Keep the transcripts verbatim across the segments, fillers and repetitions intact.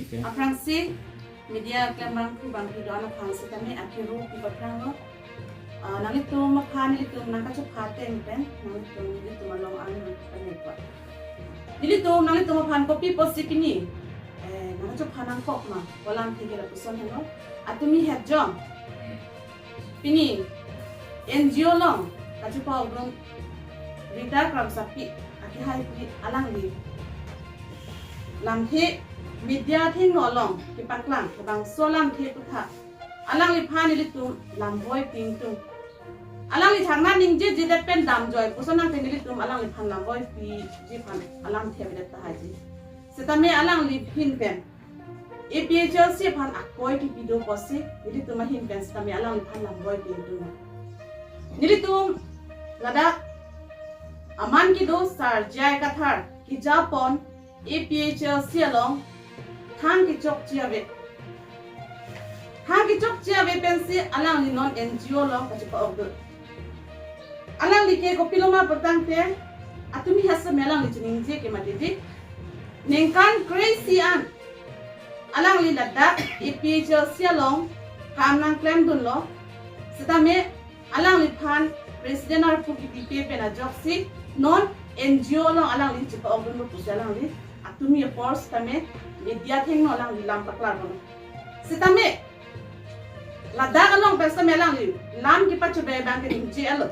Okay. Aphrangsi media klembangphu bangphi do-an aphan setame akiro pi aphrang lo. Ah, nanglitum aphan nelitum nangkachopha ateng pen nanglitum nelitum along ang nang panepa. Nelitum nanglitum aphan kopi pusi pini, eh, nangkachopha nangkok ma, ko lamthe ke lapuson helo. Atumi het jong. Pini N G O along kachopa-okdun Rita Kramsapi akehaipi alangli lamthe media athengno along kepaklang kebangso lamthe aphuthak alangliphan nelitum lamboi pingtung. Alangli thangnat ningjejedet pen damjoi puson nangte nelitum alangliphan lamboi piji aphan alamthe avedet tahai ji. Setame alangli ahin pen A P H L C aphan akoi kipi do pusi nelitum ahin pen setame alangliphan lamboi pingtung. Nelitum ladak aman kedo Sar J I Kathar kejapon A P H L C along thang kechokche ave. Thang kechokche ave pensi alangli non N G O along kachopa-okdun. Alangli ke kopiloma pulotangte atumi hasa me alangli chiningje ke mati di. Ningkan kre-isi an alangli ladak A P H L C along kam nangklemdunlo. Setame alangliphan president arpu kipipe pen ajoksi non N G O along alangli chopa-okdunlo pusi alangli atumi apor setame media athengno alangli lam paklarlo. Setame ladak along pen setame alangli lam kepachobei abang ke ningje alo.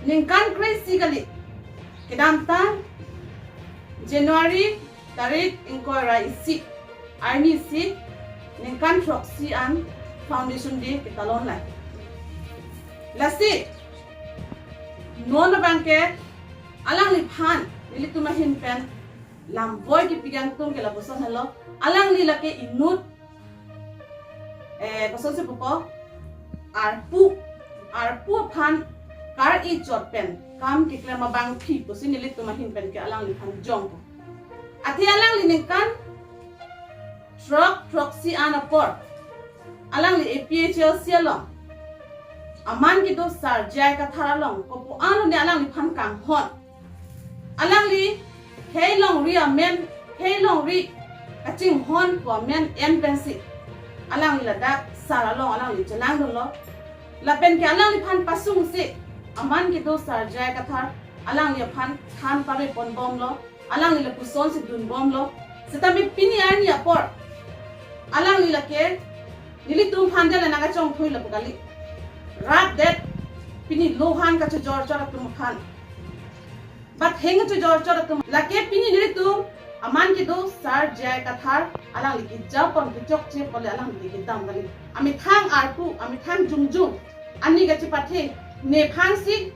Ningkan kre-isi kali. Kedamtang January tarik ingkoi ra isi arnisi ningkan throksi an Foundation Day ketalon lai. Lasi non abang ke alangliphan nelitum ahin pen lamboi kipi kangtung ke lapuson helo. Alangli lake inut, eh, kosonsi pupo, arpu, arpu aphan kar-i chot pen kam keklem abangphi pusi nelitum ahin pen ke alangliphan jongpo. Athe alangli ningkan throk throksi an apor alangli A P H L C along aman kedo Sar J I Kathar along kopu-an lone alangliphan kanghon. Alangli khei longri amen, khei longri kachinghon pu amen en pensi alangli ladak sar along alangli chelangdunlo. Lapen ke alangliphan pasungsi aman kedo Sar J I Kathar alangli aphan than pareponbomlo. Alangli lapusonsi dunbomlo. Setame pini arni apor alangli lake nelitum aphan dela nangkachongthui lapu kali. Rapdet pini lohan kachojor chor atum aphan, batheng kachojor chor atum. Lake pini nelitum aman kedo Sar J I Kathar alangli kejapon kechokche apot le alangli kedam kali. Amethang arpu, amethang jongjong ani kachepathe, nephansi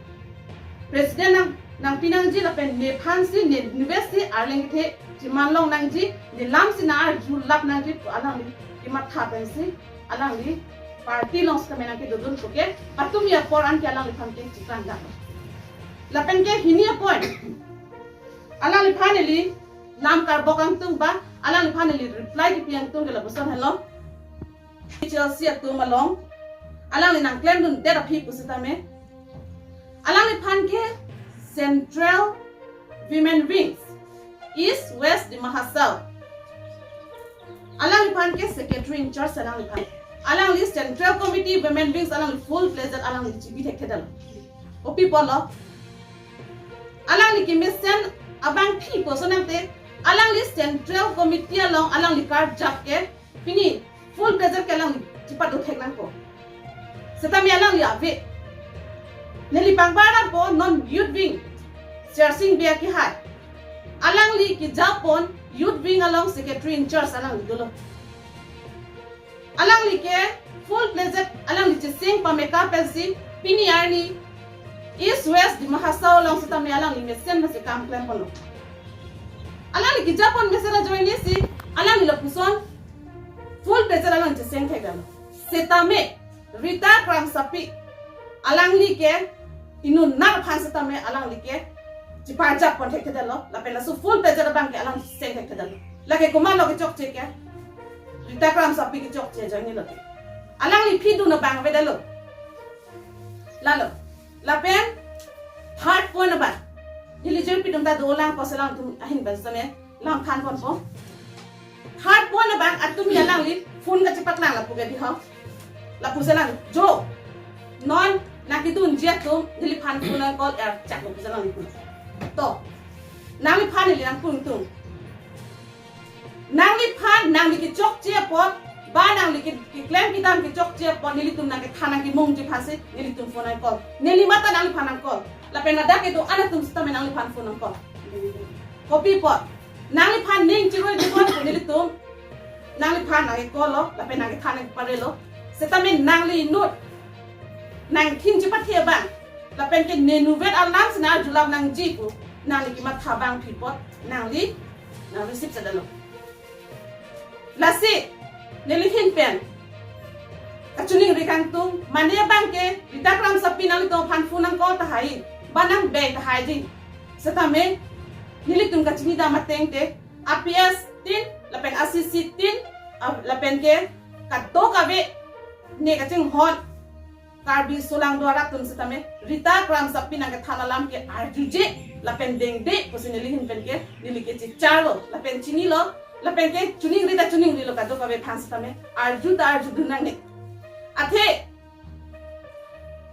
president nang, nangpi nangji lapen nephansi ne, nevesi arleng kethe cheman long nangji, nelamsi nang-arjulap nangji pu alangli kematha pensi alangli party along setame nangkedodun puke patumi apor anke alangliphan ke chikandam. Lapen ke hini apor alangliphan neli lam karbok kangtung ba alangliphan neli reply kipi kangtung ke lapuson helo. H L C atum along alangli nangklemdundet aphi pusitame alangliphan ke Central Women Wings, East West Dima Hasao, alangliphan ke secretary in charge alangliphan. Alangli Central Committee Women Wings alangli full fledged alangli chibi thekthedetlo. Kopi apotlo? Alangli kemesen abangphi puson nangte alangli Central Committee along alangli karjap ke pini full fledged ke alangli chipado thek nangpo. Setame alangli ave. Neli pangbar nangpo non youth wing Sersing Bey akehai. Alangli kejapon youth wing along secretary in charge alangli dolo. Alangli ke full fledged alangli cheseng pameka pensi pini arni East West Dima Hasao along setame alangli mesen mesen kam klemponlo. Alangli kejapon mesen ajoinesi alangli lapuson full fledged alangli cheseng thekdam. Setame Rita Kramsapi alangli ke inut nar aphan setame alangli ke chiparjap pon thekthedetlo, lapen laso full fledged abang ke alangli cheseng thekthedetlo. Lake komatlo kechokche ke? Rita Kramsapi kechokche ajoinelo ke. Alangli aphi dun abang avedetlo. Lalo. Lapen third point abang, neli jirpi atum ta dolang, koselang atum ahin pen setame lam thanponpo. Hard pon abang atum alangli phone kachepaklang lapu ke di ho. Lapusi alang jo. Non nangkedunji atum neliphan phone nang call er chak lapusi alang phone. To. Nangliphan neli nangpung tung. Nangliphan nangli kechokche apot, ba nangli ke, keklem kedam kechokche apot, nelitum nangkethan nangkemungji aphansi nelitum phone nang call. Neli mate nangliphan nang call. Lapen ladak kedo-an atum sitame nangliphan phone nang call. Kopi apot. Nangliphan ning chiroi dikon pu nelitum. Nangliphan nangke call lo, lapen nangkethan nangkeparelo. Sitame nangli inut nangthin chepathe abang. Lapen ke ne nuvet alam sina arjulam nangji pu. Nangli kematha abang phi apot. Nangli, nangli sip sadalo. Lasi, neli ahin pen kachiningri kangtung, mane abang ke, Rita Kramsapi nanglitum aphan phone nang call tahai, ba nang bei tahai di. Sitame, nelitum kachinidam ateng te, a P S tin, lapen a C C tin, a, lapen ke, kadokave, ne kachinghon, Karbi aso lang do-an atum sitame, Rita Kramsapi nangkethan alam ke arjuje, lapen dengde, pusi neli ahin pen ke, neli ke chicharlo, lapen chinilo, lapen ke chiningri ta chiningrilo kadokave aphan sitame, arju ta arjudun nangne. Athe,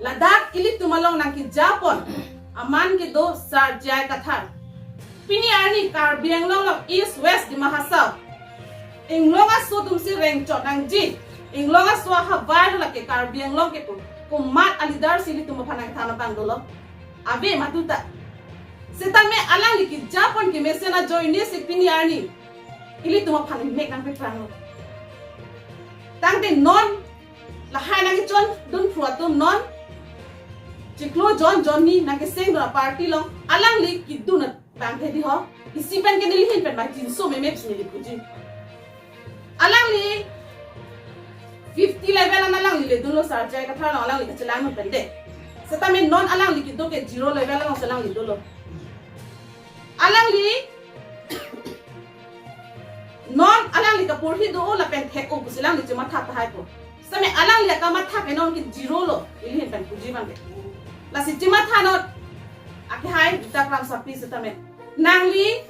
ladak ilitum along nangkejapon, aman kedo Sar J I Kathar. Pini arni Karbi Anglong along East West Dima Hasao. Inglong aso atumsi rengchot nangji. Inglong aso ahavar lake Karbi Anglong kepu. Komat a-leader si ilitum aphan nangthan abang dolo. Ave madu ta. Sitame alangli kejapon kemesen ajoine si pini arni ilitum aphan mek nangpepranglo. Tangte non lahai nangkechondun phru atum non chiklo jon jonni nangkesengdun a-party along alangli kedun abang ke di ho. Isi pen ke neli ahin pen ba jinso meme pusi neli puji. Alangli fifty level an alangli ledunlo Sar J I Kathar along alangli kachelangdun pen de. Sitame non alangli kedo ke zero level alongsi alangli dolo. Alangli non alangli kaporhi do-o lapen thek-o pusi alangli chematha tahai po. Sitame alangli akamatha ke non ke zero lo, ili ahin pen puji abang ke. Lasi chematha non akehai Rita Kramsapi sitame. Nangli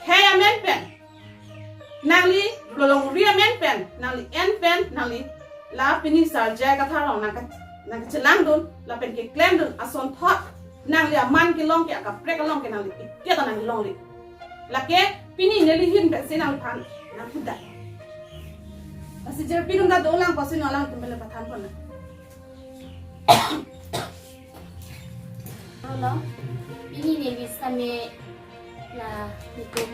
khei amen pen, nangli lolongri amen pen, nangli en pen, nangli la pini Sar J I Kathar along nangka, nangkachelangdun, lapen keklemdun asonthot, nangli aman kelong ke akaprek along ke nangli pike ta nanglongle. Lake pini neli ahin pensi nangliphan nangpudak. Lasi jirpi dun ta dolang pusi non alangtum pen le pathan pon na. Hello, pini neli sitame la nitum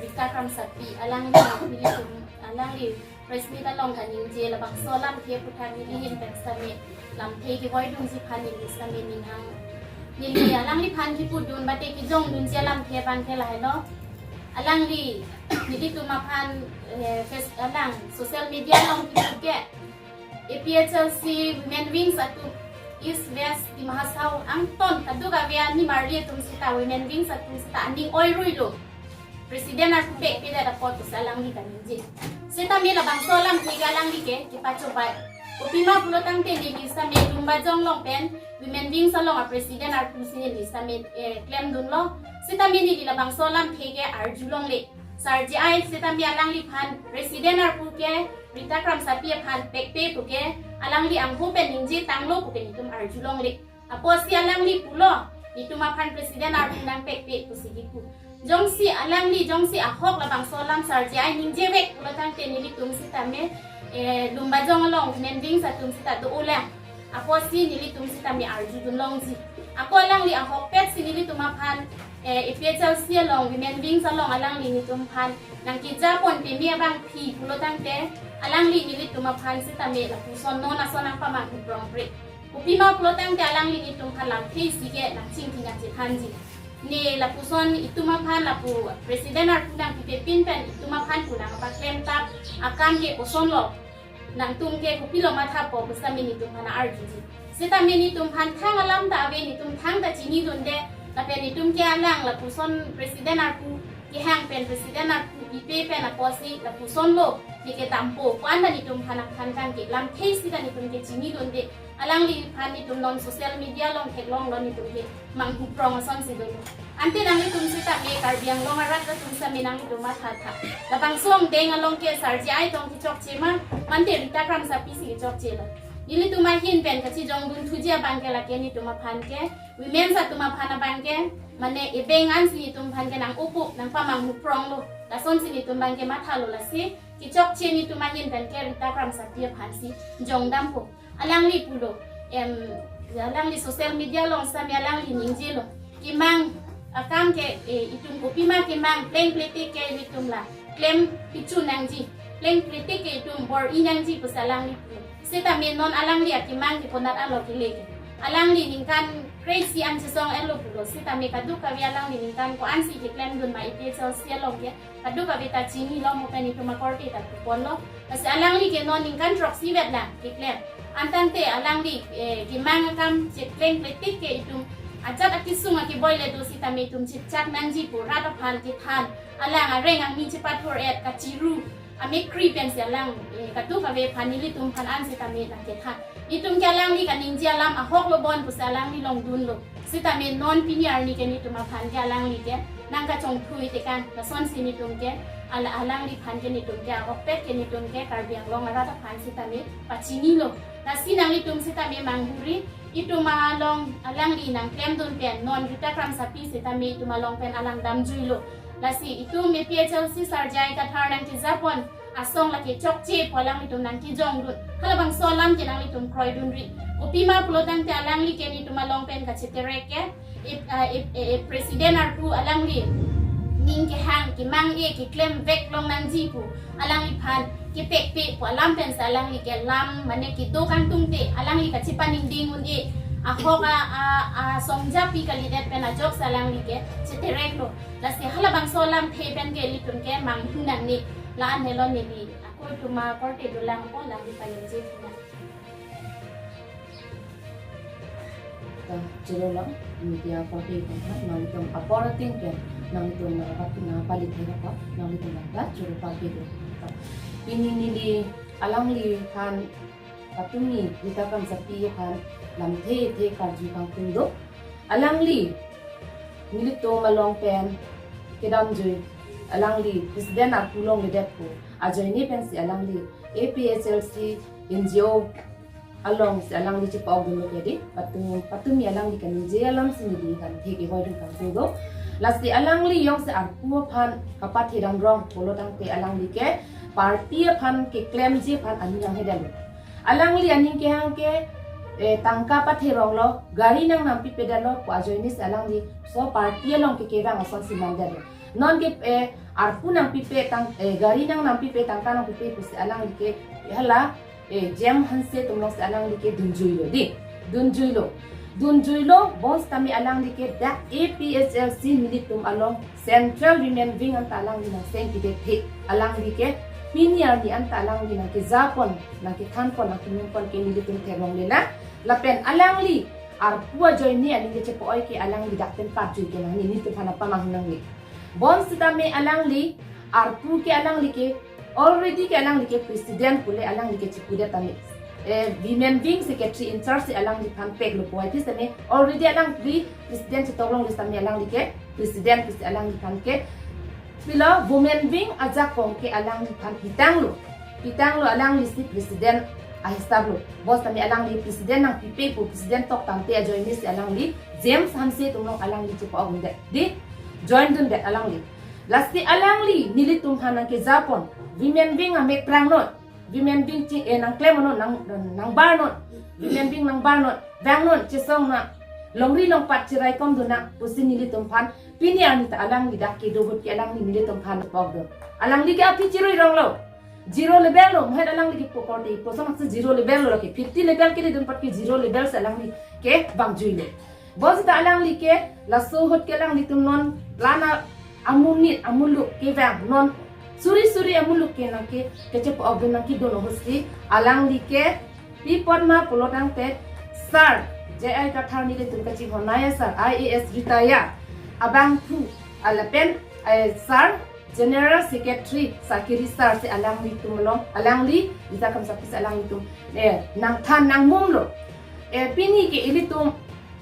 Rita Kramsapi alangli, nelitum alangli press meet along kaningje labangso alamthe aphuthak neli ahin pen sitame lamthe kevoidunji aphan neli sitame ning hang. Neli alangliphan kipudun bate kejongdunji alamthe abang ke lahelo. Alangli nelitum aphan, eh, face, alang social media along kipu ke A P H L C Women Wings atum East West Dima Hasao angton kadokave animarli atum sita Women Wings atum sita aning oiruilo. President arpu pekpedet apot pusi alangli kaningje. Sitame labangso alamthe ke alangli ke kepachobei. Kopima pulo tangte neli sitame Lumbajong along pen Women Wings along a-president arpu si neli sitame, eh, klemdunlo. Sitame neli labangso alamthe ke arjulongle. Sar J I sitame alangliphan president arpu ke Rita Kramsapi aphan pekpe pu ke alangli angho pen ningje tanglo pu ke nitum arjulongle. Apotsi alangli pulo, nitum aphan president arpu nangpekpe pusi kipu. Jongsi alangli, jongsi ahok labangso alam Sar J I ningjevek pulo tangte nelitum sitame, eh, Lumbajong along Women Wings atum sita do-o lang. Apotsi nelitum sitame arjudun longji. Ako alangli ahokpet si nelitum aphan, eh, A P H L C along, Women Wings along alangli nelitum aphan nangkejapon peme abang phi pulo tangte, alangli nelitum aphan sitame lapuson non ason nangpamanghu prongpre. Kopima pulo tangte alangli nelitum aphan lamthe isi ke nangchingki nangchethanji. Ne lapuson itum aphan lapu president arpu nangkipepin pen itum aphan pu nangpaklemtap akam ke kosonlo. Nangtum ke kopilo mathapo pu sitame nitum aphan arjuji. Sitame nitum aphan thang alam ta ave, nitum thang ta chinidunde. Lapen nitum ke alang lapuson president arpu kehang pen president arpu pipe pen apotsi lapuson lo neke dampo pu anta netum aphan aphan kan ke lamthe sita netum ke chinidunde. Alangliphan netum non social media along theklonglo, netum ke manghuprong asonsi dolo. Ante nanglitum sitame Karbi Anglong arat atum sitame nanglitum mathatha. Labangso angdeng along ke Sar J I Tong kechokche ma, mante Rita Kramsapi si kechokche lo. Nelitum ahin pen kachijongdun thuji abang ke lake netum aphan ke, women atum aphan abang ke, mane ebeng ansi netum aphan ke nang-upu nangpamanghuprong lo. Lasonsi netum abang ke mathalo, lasi kechokche netum ahin pen ke Rita Kramsapi aphansi jongdampo. Alangli pulo, em, alangli social media along sitame alangli ningjelo. Kemang akam ke, eh, itum kopima kemang, pleng pletik ke itum la klem pichu nangji, pleng pletik ke itum bor-i nangji pusi alangli pulo. Sitame non alangli akemang ke konat alo kele ke. Alangli ningkan kre-isi an chesong-etlo pulo. Sitame kadokave alangli ningkan ko-ansi keklemdun ma A P H L C along ke, kadokave ta chinilo, mo pen itum akorte ta puponlo. Lasi alangli ke non ningkan throksi vet lang keklem. Anta ante alangli, eh, kemang akam chepleng pletik ke itum ajat akesung akeboi le do sitame itum chipchak nangji pu rat aphan kethan, alang areng angni chepathor-et kachiru amekkri pensi alang, eh, kadokave aphan nelitum aphan an sitame nangkethan. Itum ke alangli kaningje alam ahok lo bon pusi alangli longdunlo. Sitame non pini arni ke netum aphan ke alangli ke nangkachongthui tekan, lasonsi netum ke ala-, alangliphan ke netum ke ahokpet ke netum ke Karbi Anglong arat aphan sitame pachinilo. Lasi nanglitum sitame manghuri, itum along alangli nangklemdun pen non Rita Kramsapi sitame itum along pen alang damjuilo. Lasi itum A P H L C Sar J I Kathar nangkejapon asong lake chokche pu alanglitum nangkejongdun. Halabangso alam ke nanglitum kroidunri. Kopima pulo tangte alangli ke netum along pen kacheterek ke, ip, ah, ip, eh, eh, president arpu alangli ning kehang kemang-e keklem vek long nangji pu alangliphan kepekpe pu alam pensi alangli ke lam mane kedo kangtungte, alangli kachepaningding un-e, ahok a, a, asong japi kalidet pen ajoksi alangli ke chetereklo. Lasi halabangso alamthe pen ke ilitum ke manghu nangne. La-an helo neli ako itum akorte dolang ko, alangli paningje pina. Ta choro lang, media akorte itum aphan, nanglitum apor ating pen nanglitum nangpathu nangpalithe ra ko, nanglitum nangta choro parke do. Ta pini neli alangliphan patumi Rita Kramsapi aphan lamthe the karju kangtung do. Alangli nelitum along pen kedamjui, alangli president arpu longledet pu ajoine pensi alangli A P H L C N G O alongsi alangli chepa-okdunlo ke dei, patum, patumi alangli kaningje alamsi neli kan thek ivoidun kangtung do. Lasi alangli jongsi arpu aphan kapathe damrong pulo tangte alangli ke party aphan keklemji aphan aning nanghedetlo. Alangli aning kehang ke, eh, tangka patheronglo, gari nangnam pipedetlo pu ajoinesi alangli so party along ke kevang asonsi mandetlo. Non ke, eh, arpu nangpipe tang, eh, gari nangnam pipe, tangka nangpipe pusi alangli ke hala, eh, James Hanse atum alongsi alangli ke dunjuilo dei. Dunjuilo. Dunjuilo, bonsitame alangli ke dak A P H L C nelitum along Central Women Wing anta alangli nangseng kidethe. Alangli ke pini arni anta alangli nangkejapon, nangkethanpon, nangkeminpon ke nelitum theklonglelang. Lapen alangli arpu ajoine aning kechepa-oi ke alangli dak pen patjui ke nangne, nelitum aphan apamang nangne. Bonsitame alangli arpu ke alangli ke already ke alangli ke president pule alangli ke chipudet tame. Eh, women wing secretary in charge si alangliphan peklo puvoiphit tame already alangli president chetoklongle tame alangli ke president pusi alangliphan ke pilo women wing ajakong ke alangliphan pitanglo. Pitanglo, alanglisi president ahisaplo. Bonsitame alangli president nangpipe pu president tok tangte ajoinesi alangli James Hanse atum along alangli chepa-okdundet dei, joindundet alangli. Lasi alangli nelitum aphan nangkejapon, women wing amek prangnon, women wing ching, eh, nangklemnon, nang, nangbarnon, women wing nangbarnon, vangnon, chesongnang, longri longpat cheraikomdunang pusi nelitum aphan pini arni ta alangli dak kedo ahut ke alangli nelitum aphan pokdun. Alangli ke aphi chiruironglo. Zero level lo, mahet alangli ke pokor di, kosonsi zero level lo lake, fifty level keledun apot ke zero level si alangli ke vangjuilo. Bonsita alangli ke laso ahut ke alanglitum non lana amonit amuluk kevang, non suri suri amuluk ke nangke, kechepa-okdun nangkedun ahutsi alangli ke pi apot ma pulo tangte Sar J I Kathar nelitum kachinghon naya sir, I A S retire abangphu, ah, lapen Eh, sir, General Secretary Sakiri sir si alanglitum along, alangli Rita Kramsapi si alanglitum, eh, nangthan nangmumlo. Eh, pini ke ilitum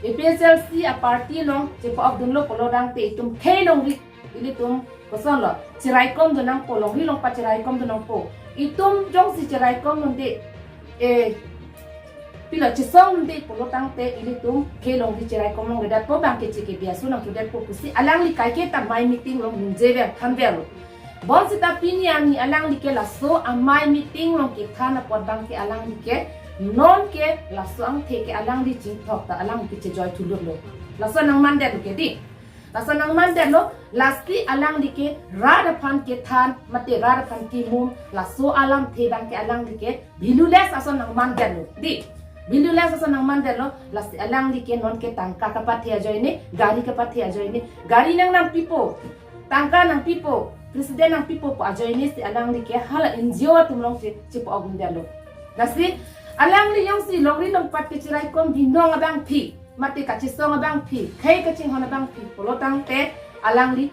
A P H L C a party along chepa-okdunlo pulo tangte itum khei longri, ilitum kosonlo, chiraikomdun nangpo, longri longpat chiraikomdun nangpo. Itum jongsi chiraikomdunde, eh, pilo chesongdunde pulo tangte ilitum khei longri chiraikom longledetpo, bang ke chike biasu nangtudetpo pusi alangli kaike ta mai meeting along ningjever thanverlo. Bonsita pini arni alangli ke laso amai meeting along kethan apot bang ke alangli ke non ke laso angthe ke alangli chingthok ta alangli ke chejoi thulutlo. Laso nangmandetlo ke dei. Laso nangmandetlo, lasi alangli ke rat aphan kethan, mate rat aphan kemum, laso alamthe bang ke alangli ke valueless ason nangmandetlo. Dei, valueless ason nangmandetlo, lasi alangli ke non ke tangka kapathe ajoine, gari kapathe ajoine, gari nangnampipo, tangka nangpipo, president nangpipo pu ajoine si alangli ke hala N G O atum along che, chepa-okdundetlo. Lasi alangli jongsi longri longpat ke chiraikom binong abangpi, mate kachesong abangpi, khei kachinghon abangpi pulo tangte alangli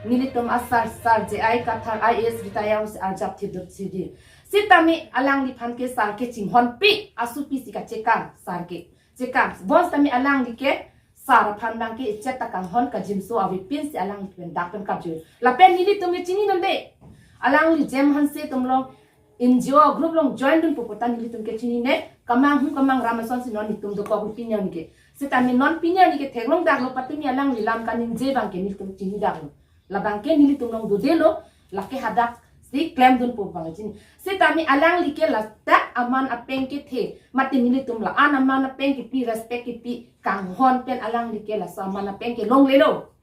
nelitum a sir, sir J I Kathar I A S retire si arjap thipdun si dei. Sitame alangliphan ke sir ke chinghonpi, asupi si kachekang sir ke. Chekang, bonsitame alangli ke sir aphan bang ke ichet ta kanghon, kajinso avepin si alangli pen dak pen kapjui. Lapen nelitum ke chininonde. Alangli Jem Hanse atum along N G O group along join dunpo puta nelitum ke chinine, kamanghum kamangram asonsi non netum dokok pini arni ke. Sitame non pini arni ke theklongdaklo, patumi alangli lam kaningje bang ke nelitum chinidaklo. Labang ke nelitum along dodelo, lake hadak si klemdunpo bang chini. Sitame alangli ke ladak aman apeng kethe, mate nelitum la-an aman apeng kepi, respect kepi kanghon pen alangli ke laso aman apeng ke longlelo.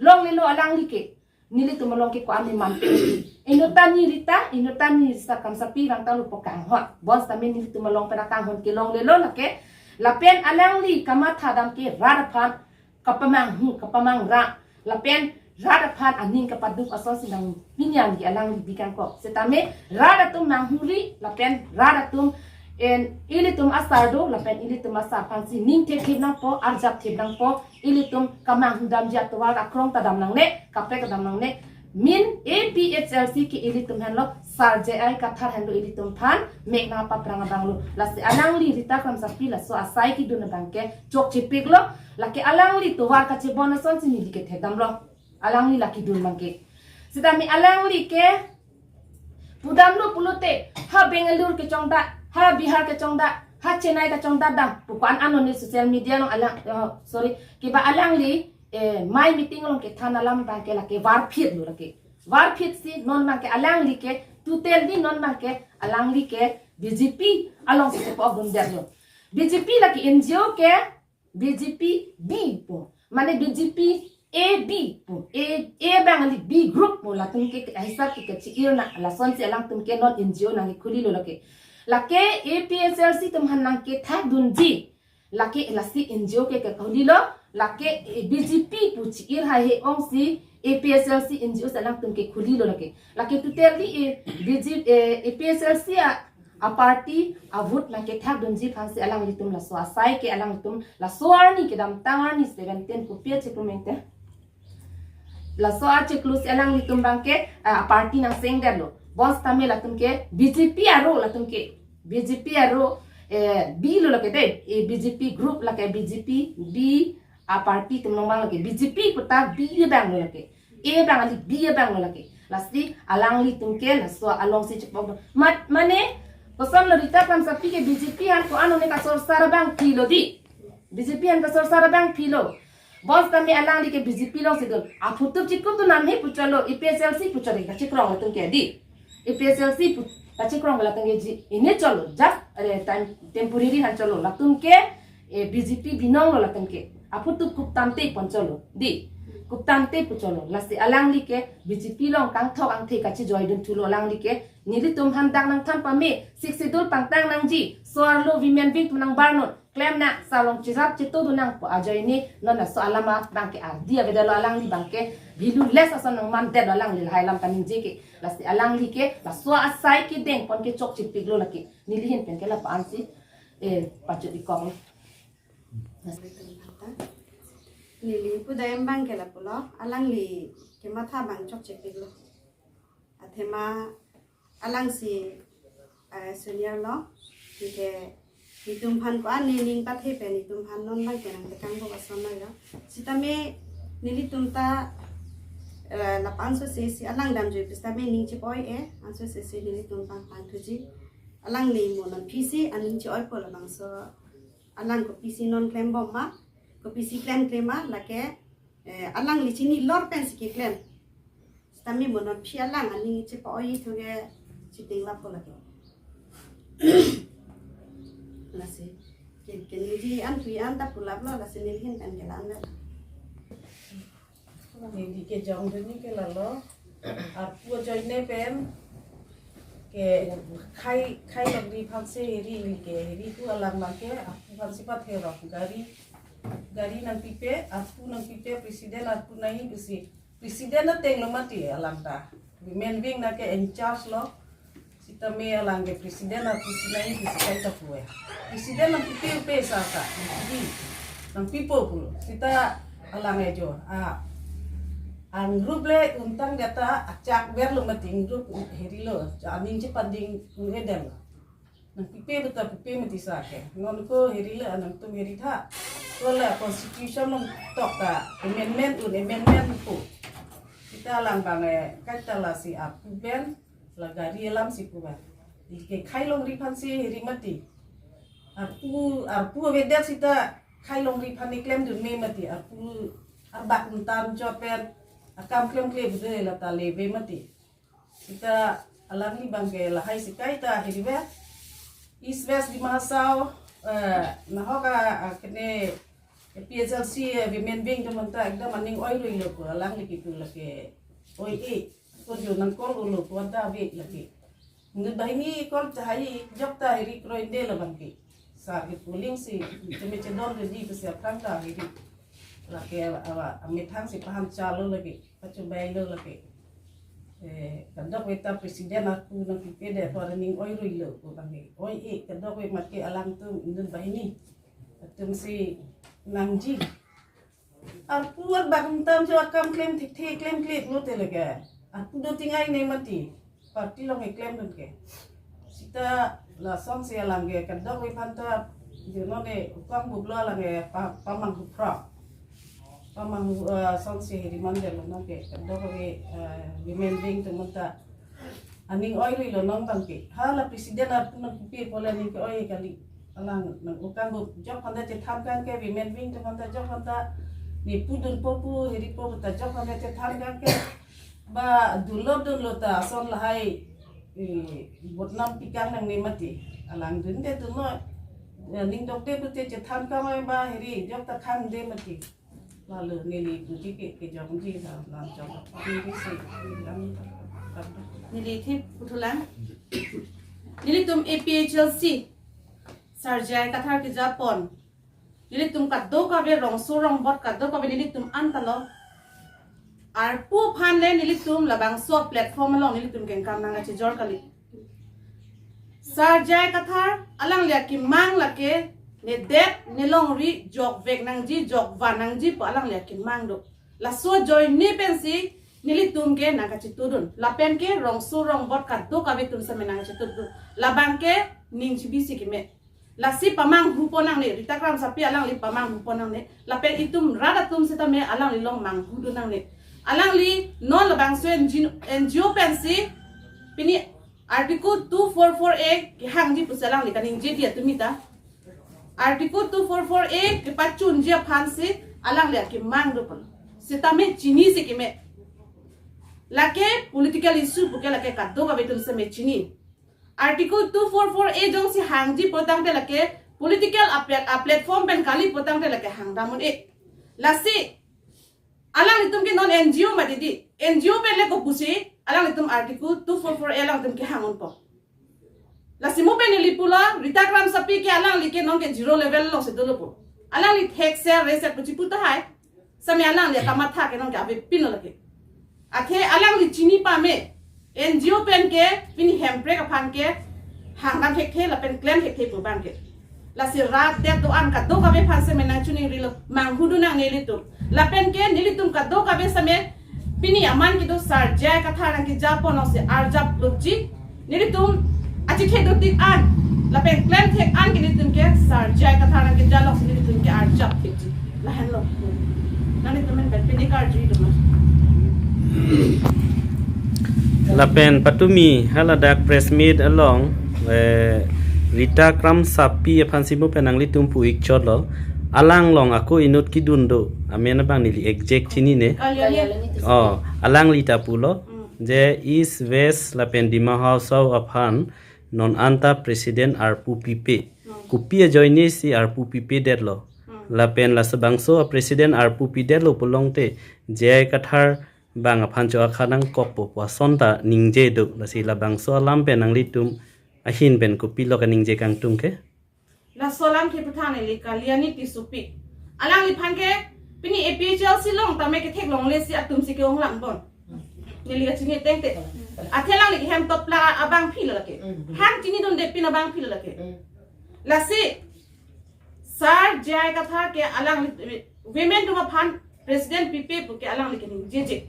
Longlelo alangli ke. Nelitum along ke ko-an ni manpeng. Inuttan ni Rita, inuttan ni Rita Kramsapi vang ta lupo kanghon. Bonsitame nelitum along pen akanghon ke longlelo lake. Lapen alangli kamatha dam ke rat aphan kapamanghu, kapamangra. Lapen rat aphan aning kapaduk asonsi nang pini arni ke alangli bikangkok. Sitame rat atum manghuri, lapen rat atum en ilitum a sir do, lapen ilitum a sir aphansi ning thekthip nangpo, arjap thip nangpo, ilitum kamanghudamji atovar akrong ta dam nangne, kaprek ta dam nangne. Min A P H L C ke ilitum henlo, sir J I Kathar henlo ilitum aphan mek nangpaprang abanglo. Lasi alangli Rita Kramsapi laso asai kedun abang ke chokchepiklo, lake alangli tovar kachebon asonsi neli ke thekdamlo. Alangli la kedun bang ke. Sitame alangli ke pudamlo pulote, ha Bangalore kechongdak, ha Bihar kechongdak, ha Chennai kechongdak dam pu ko-an ano ni social media along alang, oh, sorry, kiba alangli, eh, mai meeting along kethan alam bang ke lake varphitlo lake. Varphit si non bang ke alangli ke totally non bang ke alangli ke B J P alongsi chepa-okdundetlo. B J P lake N G O ke B J P B pu. Mane B J P A B pu. A, A bang ali B group pu, latum ke hisap ke kachi-ir na, lasonsi alangtum ke non N G O nangkekhulilo lake. Lake A P H L C atum aphan nangkethakdunji. Lake lasi N G O ke kekhulilo, lake, eh, B J P pu chi-ir haihe ongsi A P H L C N G O si alangtum kekhulilo lake. Lake totally, eh, B J, eh, A P H L C a, a party a vote nangkethakdunji aphansi alanglitum laso asai ke alangtum laso arni kedamtang arni seventeen kopi achiklo mengte. Laso achiklo si alanglitum bang ke, ah, party nangsengdetlo. Bonsitame latum ke B J P aro latum ke. B J P aro, eh, B lo lake dei, eh, B J P group lake B J P B a party atum along bang lake. B J P puta B abanglo lake. A bang ali B abanglo lake. Lasi alanglitum ke laso alongsi chepok do. Mat, mane, kosonlo Rita Kramsapi ke B J P aphan ko-an one kasorsar abangphilo dei. B J P aphan kasorsar abangphilo. Bonsitame alangli ke B J P alongsi dun. Aphutup chikupdun nanghe pu cholo, A P H L C pu cholo, kachikrong latum ke dei. A P H L C pu, kachikrong latum ke ji, ini cholo, just, eh, time, temporary aphan cholo. Latum ke, eh, B J P binonglo latum ke. Aphutup kuptangte pon cholo dei. Kuptangte pu cholo. Lasi alangli ke B J P along kangthok angthe kachijoidun thulo alangli ke. Nelitum aphan dak nangthan pame, Sixth Schedule pangtang nangji, so-arlo women wing atum nangbarnon, klem nang, salong chirap chitodun nang pu ajoine, non laso alam abang ke ardi avedetlo, alangli bang ke valueless ason nangmandetlo alangli lahai alam kaningje ke. Lasi alangli ke laso asai kedeng pon ke chokchepiklo lake. Neli ahin pen ke lapu-ansi, eh, pachot-ikok. Neli pudam abang ke lapulo, alangli kematha abang chokchepiklo. Athema alangsi, eh, senior lo, anke netum aphan ko-an nening pathe pen netum aphan non abang ke nangtekang bo ason lo. Sitame nelitum ta, eh, lapu anso sesi alang damjui pusitame ning chepoi-e, anso sesi nelitum pangpang thuji. Alangli mo non aphi si aning che-oipo labangso, alang kopisi non klembom ma, kopisi klemklem ma, lake, eh, alangli chini lor pensi keklem. Sitame mo non aphi alang aning chepa-oi thu ke chiting lapo lake. Lasi ke, keningje an tui an ta pulaplo, lasi neli ahin pen kelang le. Neli kejongdunji ke lalo, arpu ajoine pen ke khai, khai longri aphansi heri, ke heri tu alang abang ke arpu aphansi patherok, gari, gari nangpipe, arpu nangpipe, president arpu nangji pusi. President ateng lo mati alang ta. Women wing na ke in charge lo. Sitame alang ke president arpu si nangji pusi kaita pu-e. President nangpipe pe sa ta, nangpipe, nangpipo pulo. Sita alang ejo, ah, angrup le untang data achak ver lo mati, angrup heri lo, aning chepanding un-edetlo. Nangpipe beta pipe mati sa ke. Non ko heri le, nangtum heri tha. Ko le constitution along tok ta amendment un, amendment pu. Sita alang abang, eh, kaita lasi arpu pen, la gari alam si pu ba. Ke khai longri aphansi heri mati. Arpu, arpu avedet sita khai longri aphan keklemdun me mati. Arpu arbak antam chot pen akam klemkle bude lata leve mati. Sita alangli abang ke lahai si kaita heri ve. East West Dima Hasao, eh, nahok a, a, kene A P H L C, eh, women wing atum anta ekdom aning oirui lo ko, alangli kipu lake oi-e, ko jo nang call ulo ko anta ave lake. Inut banghini call tahai, jok ta heri kroide lo abang ke. Sar ke polling si, cheme chedon ke di ke siap thang ta heri. Lake awa, awa, amethang si pahan chalo lake, pachubai lo lake. Eh, kadokave ta president arpu nangpipedet apot aning oirui lo ko abang ke. Oi-e, kadokave mat ke alangtum inut banghini atum si nangji. Arpu arbak antam chot akam klem thekthe, klemkle pulote lake. Arpu do tingai ne mati. Party along keklemdun ke. Sita lasonsi alang ke kadokave aphan ta, jo non ne ukang bublo alang ke pa-, pamanghu phrok. Pamanghu, eh, sonsi heri mandel non ke kadokave, eh, women wing atum anta aning oirui lo non abang ke. Hala president arpu nangpipe pu le aning ke-oi kali. Alang nang ukang bu jok aphan ta chethan kang ke, women wing atum aphan ta jok aphan ta, ne pudunpo pu, heripo pu ta jok aphan ta chethan kang ke. Ba dunlo dunlo ta ason lahai, eh, botnam pikang nangne mati. Alang dunde dunlo, eh, ning dokde pute chethan kang oi ba heri jok ta khangde mati. Lalu neli puji ke, kejongji la, lam jong. Neli si, lam, lam. Neli thip puthulang. Nelitum A P H L C, Sar J I Kathar kejapon. Nelitum kadokave rongso rongbot kadokave nelitum anta lo. Arpu aphan le nelitum labangso platform along nelitum kengkam nangkachejor kali. Sar J I Kathar, alangli akemang lake, nedet, nelongri, jokvek nangji, jokvan nangji pu alangli akemang do. Laso ajoine pensi, nelitum ke nangkachetudun. Lapen ke rongso rongbot kadokave atum same nangkachetudun. Labang ke ning chibisi keme. Lasi pamanghupo nangne, Rita Kramsapi alangli pamanghupo nangne. Lapen itum rat atum sitame alangli along manghudun nangne. Alangli non labangso N G O, N G O pensi, pini Article two four four A kehangji pusi alangli kaningje dia tumi ta. Article two four four A kepachunji aphansi alangli akemang do pon. Sitame chinisi keme. Lake political issue puke lake kadokave atum same chini. Article two four four A jongsi hangji pulotangte lake political a plat-, a platform pen kali pulotangte lake hangdam un-e. Lasi alanglitum ke non N G O mati di. N G O pen le kopusi alanglitum Article two four four A alanglitum kehang unpo. Lasi mo pen neli pulo, Rita Kramsapi ke alangli ke non ke zero level alongsi dolo po. Alangli thekser reser pu chipu tahai. Same alangli kamatha ke non ke avepinlo lake. Athe alangli chini pame. N G O pen ke pini Hemprek aphan ke hangdam thekthe lapen klem thekthe pu abang ke. Lasi rat det do-an kadokave aphan seme nangchiningrilo, manghudun nang nelitum. Lapen ke nelitum kadokave seme pini aman kedo Sar J I Kathar nangkejapon si arjap lupji. Nelitum achikhe dotik an lapen klem thek an ke nelitum ke Sar J I Kathar nangkejapon si nelitum ke arjap thekji. Lahenlo. Nelitum men pen pini karju itu mas. Lapen patumi haladak press meet along, eh, Rita Kramsapi aphan si mo pen nanglitum pu-ik chotlo. Alang along ako inut kedun do. Amen abang neli exact chinine. Kalyani. Oh, alangli ta pulo. Hmm. Je East West lapen Dima Hasao aphan non anta president arpu pipe. Hmm. Kopi ajoine si arpu pipedetlo. Hmm. Lapen laso bangso a president arpu pidetlo pulote J I Kathar bang aphan cho akha nangkokpo pu ason ta ningje do. Lasi labangso alam pen nanglitum ahin pen kopilo kaningje kangtung ke? Laso alam ke puthang neli Kalyani Tissopi. Alangliphan ke pini A P H L C along tame kethek longle si atum si ke-ong lang bon. Neli kachini tengte. Athe alangli hem top la abangpi lo lake. Mm. Han chinidunde pin abangpi lo lake. Mm. Lasi Sar J I Kathar ke alang women atum aphan president pipe pu ke alangli keningjeje.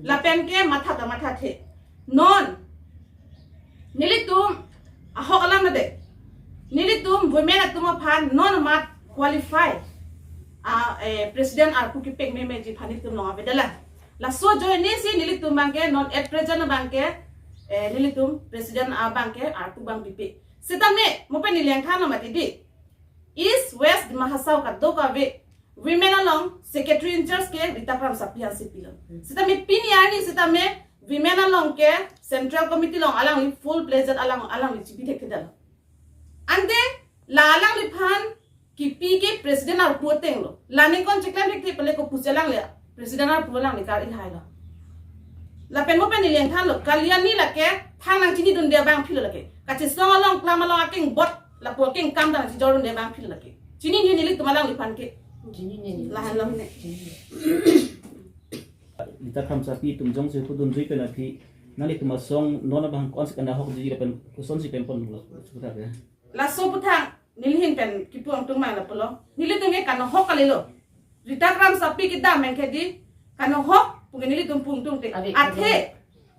Lapen ke matha ta mathathe. Non nelitum ahok alam nade. Nelitum women atum aphan non mat qualify a, eh, president arpu kepek memeji aphan nelitum long avedalang. Laso ajoine si nelitum abang ke non at present abang ke, eh, nelitum president abang ke arpu abang pipe. Setame mo pen neli nangthanlo mati di. East West Dima Hasao kadokave women along secretary in charge ke Rita Kramsapi aphan si pilo. Setame pini arni setame women along ke central committee along alangli full fledged alang, alangli chibi thekthedetlo. Ante la alangliphan kipi ke president arpu atenglo. La ningkan cheklem thekthe pele kopusi alangli president arpu alangli kar-i hailo. Lapen mo pen neli nangthanlo, Kalyani lake thang nangchinidunde abangpi lo lake. Kachesong along klam along akeng bot lapu akeng kam ta nangchijordunde abangpi lo lake. Chinine nelitum alangliphan ke. Chinine. Lahenlo ne. Rita Kramsapi atum jongsi pudunjui pen aphi nanglitum asong non abang ko-an si kanahokji lapen kosonsi klempon lo, sudah ya. Laso puthang neli ahin pen kipu angtung mai lapulo. Nelitum ke kanahok kalilo. Rita Kramsapi kedam pen ke di kanahok pu ke nelitum pu angtungte. Ave, athe ave.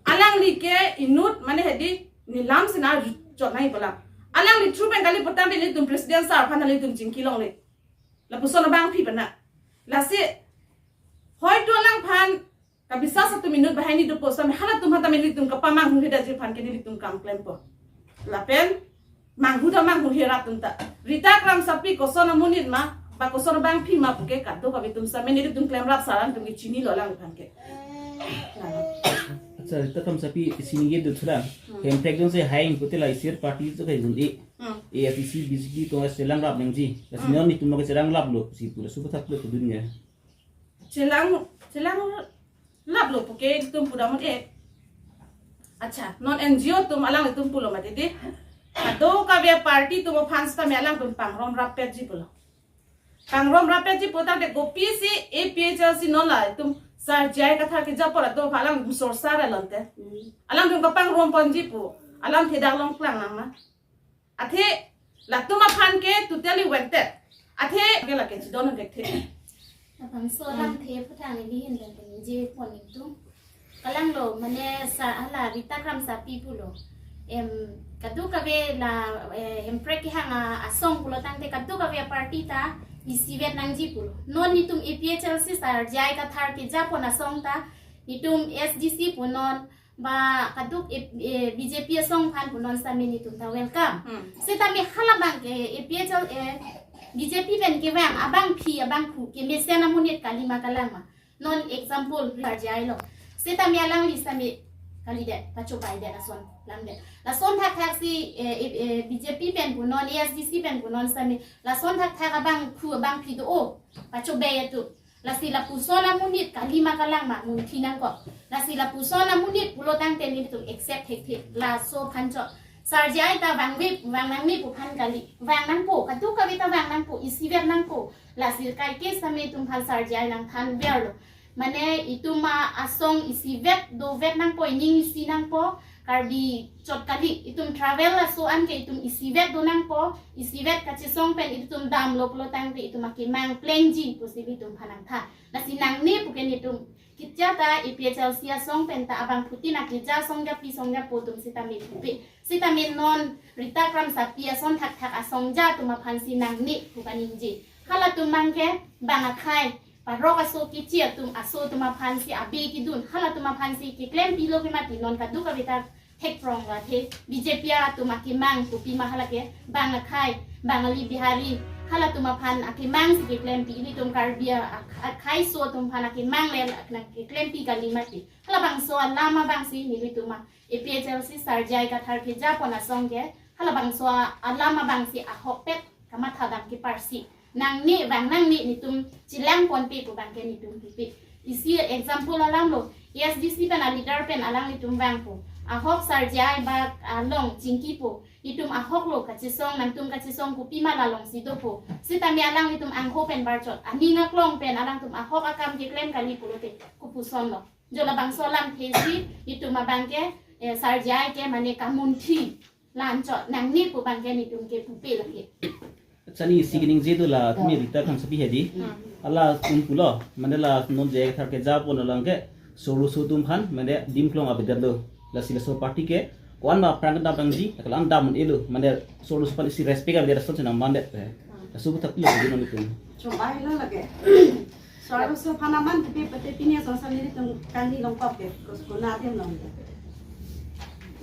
Alangli ke inut mane hedi nelam sina chot nai bola. Alangli through pen kali putam pen nelitum president sir aphan nelitum chingki longle. Lapuson abangpi pen na. Lasi hoito alangphan kabisas atum inut banghini dopo setame halatum aphan tame nelitum kapamanghuhedetji aphan ke nelitum kam klempo. Lapen manghu ta manghuhe rat atum ta. Rita Kramsapi koson amonit ma, ba koson abangpi ma pu ke kadokave atum setame nelitum klemrap sar atum ke chinilo alangliphan ke. Accha, Rita Kramsapi chinine do thura. Hmm. Hemprek jongsi hai pute la isir party to kai gun e. Hmm. A I C C, B J P, Congress chelangrap nangji. Lasi Hmm. non nelitum ke chelangraplo si pura supathaklo pudun ya. Chelang, chelangraplo pu ke itum pudam un-e. Accha, non N G O atum alanglitum pulo mati di. Kadokave party atum aphan setame alangtum pangromrappetji pulo. Pangromrappetji putangte kopisi A P H L C non la itum Sar J I Kathar kejapon atum aphan alang sorsa ra lonte. Hmm. Alangtum kapangrom ponji pu. Alam thedak long klang nang ma. Athe latum aphan ke totally wanted. Athe ke lake chidon thekthe. Labangso alam the puthang neli ahin pen ningje pon ingtung. Kalanglo mane sa hala Rita Kramsapi pulo. Em, kadokave la, eh, Hemprek kehang a, asong pulo tangte kadokave party ta isivet nangji pulo. Non nelitum A P H L C Sar J I Kathar kejapon asong ta nelitum S D C punon ba kaduk, eh, eh, B J P asong aphan punon setame nelitum ta welcome. Hmm. Setame halabang ke A P H L, eh, B J P pen kevang abangpi abangphu kemesen amonit kalima kalangma. Non example Sar J I lo. Setame alangli setame kalidet, pachobaidet ason, langdet. Lason thakthak si, eh, eh, eh, B J P pen punon, A S D C pen punon setame, lason thakthak abangphu abangpi do-o, pachobai atum. Lasi lapuson amonit kalima kalangma munthi nangkok. Lasi lapuson amonit pulo tangte nelitum accept thekthe. Laso aphan chot. Sar J I ta vangve, vang nangne pu aphan kali. Vang nangpo, kadokave ta vang nangpo, isivet nangpo. Lasi kaike setame itum aphan Sar J I nangthanverlo. Mane itum a asong isivet dovet nangpo, ining isi nangpo. Karbi chot kali, itum travel laso an ke itum isivet donangpo, isivet kachesong pen itum damlo pulo tangte itum akemang plengji pusi ilitum aphan nangtha. Lasi nangne pu ke nelitum kitya ta A P H L C asong pen ta abangphutin akeja asong japi asong japo atum sitame pupe. Sitame non Rita Kramsapi ason thakthak asongja atum aphansi nangne pu kaningje. Halatum abang ke bang akhei, parok aso kechi atum aso atum aphansi abi kidun. Halatum aphansi keklempilo ke mati non kadokave ta thekprong lo athe B J P atum akemang pupi ma hala ke bang akhei, Bangali Bihari, halatum aphan akemangsi keklempi, ilitum Karbi a-, a-, akhei aso atum aphan akemang le nang keklempi kali mati. Halabangso alam abangsi nelitum A P H L C Sar J I Kathar kejapon asong ke, halabangso alam abangsi ahokpet kamatha dam keparsi. Nangne bang nangne nelitum chelangponpe pu abang ke nelitum pipe. Isi example alam lo, A S D C pen aleader pen alanglitum vangpo. Ahok Sar J I bak along chingkipo. Itum ahok lo kachesong, nangtum kachesong kopi ma la alongsi dopo. Sitame alanglitum angho pen barchot, aning aklong pen alangtum ahok akam keklem kali pulote kopuson lo. Jo labangso alamthe si itum abang ke, eh, Sar J I ke mane kamunthi la-anchot nangne pu abang ke nelitum ke pupe lake. Achani isi kaningje do la tumi Rita Kramsapi hedi. Hmm. Halatum pulo, mane la non J I Kathar kejapon alang ke so-arloso atum aphan mane dim kelong avedetlo. Lasi laso party ke ko-an ma aphrang kedam abangji, la kelang dam un-elo, mane so-arloso aphan isi respect avedet ason chenam mandet. Laso aputhak pilo hedi nelitum. Chomai lo lake. So-arloso aphan aman pipe pete pini asong sani nelitum kangni longkok ke, kos kona adim long ke.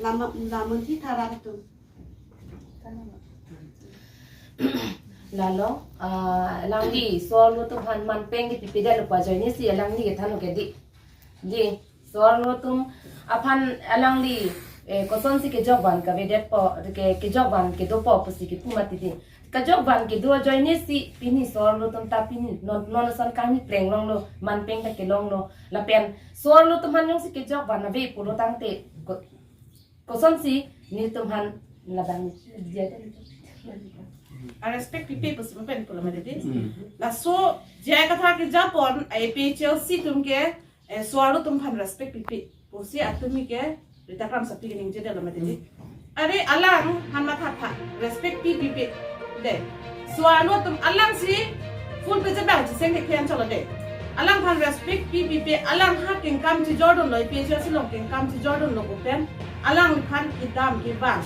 Lama, lamun thi thara atum. Lalo, ah, alangli so-arlo atum aphan manpeng kepipedet lo pu ajoine si alangli kethan ke di. Di, so-arlo atum aphan alangli, eh, kosonsi kejok van kavedetpo, ke, kejok van kedopo pusi kepu mati di. Kejok van kedo ajoine si pini so-arlo atum ta pini non, non ason kangni pleng longlo, manpeng ta kelonglo. Lapen so-arlo atum aphan jongsi kejok van ave pulo tangte ko-, kosonsi nelitum aphan labang ni. A respect pipe pusi pen pulo mati di. Hmm. Laso J I Kathar kejapon A P H L C atum ke, eh, so-arlo atum aphan respect pipe pusi atumi ke Rita Kramsapi keningje detlo mati di. Are alang aphan mathatha, respect pi pipe de. So-arlo atum alangsi full page bang cheseng ke khen cholo de. Alang aphan respect pi pipe, alang ha kengkam chejordunlo, A P H L C along kengkam chejordunlo pu pen alangphan kedam kevang.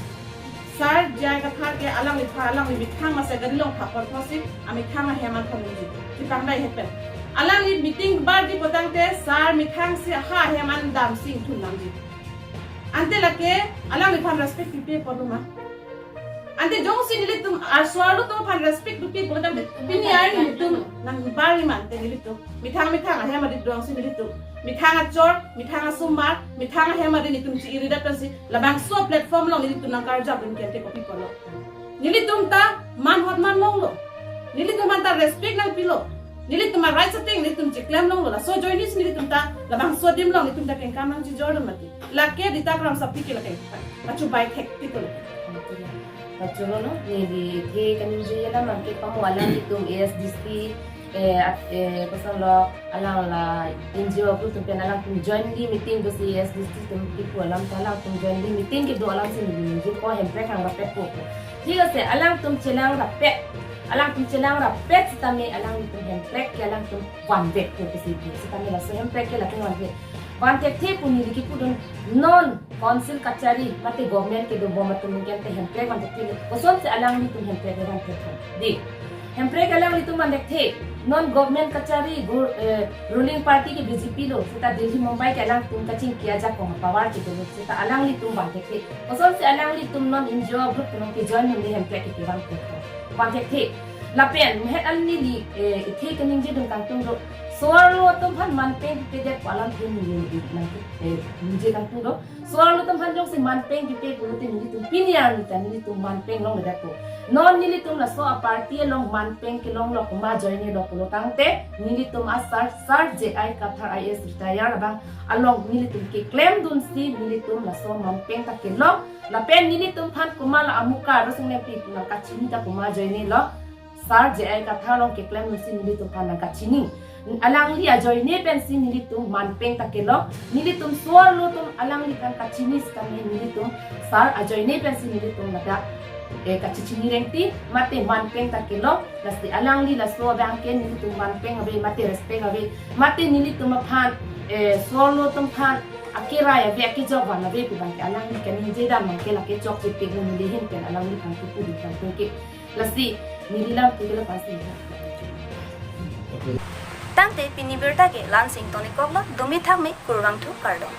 Sar J I Kathar ke alangliphan, alangli methang masa gari along thapor thosik, amethang ahem an thonji. Chipangdai hepen. Alangli meeting barji pu tangte sar methang si ha ahem an damsi ingthun nangji. Ante lake alangliphan respect pipe ponu ma. Ante jongsi nelitum ar so-arlo atum aphan respect pipe pu tangte pini ar nelitum nangbarji ma ante nelitum. Methang methang ahem ari dongsi nelitum. Methang achor, methang asomar, methang ahem ari nelitum chi-iridat pensi labangso platform along nelitum nangkarjap dun kente kopi pulo. Nelitum ta man hot man longlo. Nelitum aphan ta respect nangpilo. Nelitum a-rights ateng nelitum cheklem longlo. Laso ajoine si nelitum ta labangso adim along nelitum ta kengkam nangchejordun mati. Lake Rita Kramsapi ke lake. Pachu bai thek tiko lake. Pachuro no, neli the kaningje alam abang ke pamo alanglitum A S D C, eh, at-, eh, kosonlo alang la N G O atum pen alangtum jointly meeting dosi A S D C atum kipu alam ta alangtum jointly meeting kedo alam si neli ningjepo, hemprek khangrapetpo. Thik ase, alangtum chelangrapet. Alangtum chelangrapet sitame alangtum hemprek ke alangtum vanvekpo pusi pu. Sitame laso hemprek ke lake vanvek. Vanthekthe pu neli kipudun non council kachari mate government kedobom atum ningkan te hemprek vanthekthe le. Kosonsi alanglitum hemprek vanthekthe? Di. Hemprek alanglitum vanthekthe. Non government kachari go, eh, ruling party ke B J P lo. Seta Delhi Mumbai ke alangtum kachingki ajakong power ke dolo. Seta alanglitum vanthekthe. Kosonsi alanglitum non N G O group along kejoin nonde hemprek ke vanthekthe? Vanthekthe. Lapen, mehet an neli, eh, ithe kaningjedun kangtung do. So-arlo atum aphan manpeng pipedet pu alamthe neli neli nang, eh, ningje kangtung do. So-arlo atum aphan jongsi manpeng pipe pulote nelitum pini arni ta nelitum manpeng longledetpo. Non nelitum laso a-party along manpeng kelonglo, komat ajoinelo pulo tangte nelitum a-sar, Sar J I Kathar I A S retire abang along nelitum keklemdunsi nelitum laso manpeng ta kelong. Lapen nelitum aphan komat la amuka Rosenglempi pu nangkachini ta komat ajoinelo. Sar J I Kathar along keklem nangsi nelitum aphan nangkachini. Alangli ajoine pensi nelitum manpeng ta kelong, nelitum so-arlo atum alangliphan kachini setame nelitum sar ajoine pensi nelitum ladak eh, kachechini rengti, mate manpeng ta kelong, lasi alangli laso abang ke nelitum manpeng ave, mate respect ave, mate nelitum aphan eh, so-arlo atum aphan akerai ave, akejok van ave pu abang ke alangli kaningje dam abang ke lake chokche pik neli ahin pen alangliphan kepu di phan ke. Lasi neli lam tu ke la pasi. Tangte pini birta ke la-ansi ingtonikoklo, dumi thakmi, kurvangthu, kardom.